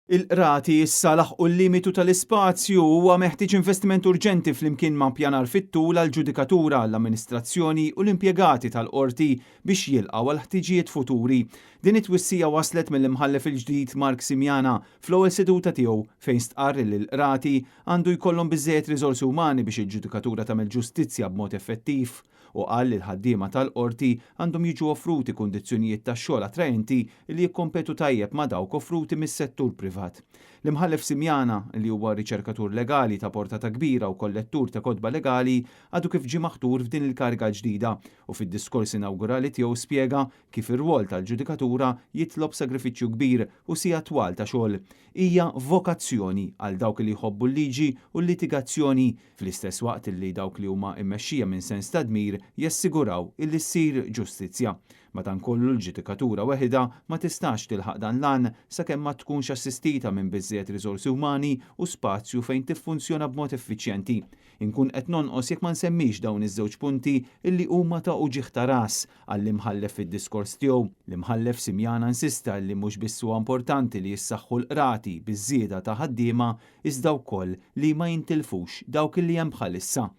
Il-qrati issa laħqu l-limitu tal-ispazju u huwa meħtieġ investiment urġenti flimkien ma' ppjanar fit-tul għall-ġudikatura, l-amministrazzjoni u l-impjegati tal-qorti biex jilqgħu għall-ħtiġijiet futuri. Din it-twissija waslet mill-Imħallef il-ġdid Mark Simiana fl-ewwel seduta tiegħu fejn stqarr li l-qrati għandu jkollhom biżżejjed riżorsi umani biex il-ġudikatura tagħmel ġustizzja b'mod effettiv u qal li l-ħaddiema tal-qorti għandhom jiġu offruti kundizzjonijiet tax-xogħol attraenti li jikkompetu tajjeb ma' dawk offruti mis-settur privat. L-Imħallef Simiana, li huwa riċerkatur legali ta' portata kbira u kollettur ta' kotba legali, għadu kif ġie maħtur f'din il-kariga l-ġdida u fid-diskors inawgurali tiegħu spjega kif ir-rwol tal-ġudikatura jitlob sagrifiċċju kbir u sigħat twal ta' xogħol. Hija vokazzjoni għal dawk li jħobbu l-liġi u l-litigazzjoni, fl-istess waqt li dawk li huma mmexxija minn sens ta' dmir jassiguraw illi ssir ġustizzja. Madankollu l-ġudikatura weħidha ma tistax tilħaq dan l-għan sakemm ma tkunx assistita minn biżżejjed riżorsi umani u spazju fejn tiffunzjona b'mod effiċjenti. Inkun qed nonqos jekk ma nsemmix dawn iż-żewġ punti illi huma ta' uġigħ ta' ras, qal l-Imħallef fid-diskors tiegħu. L-Imħallef Simiana insista li mhux biss huwa importanti li jissaħħu l-qrati biż-żieda ta' ħaddiema iżda wkoll li ma jintilfux dawk li hemm bħalissa.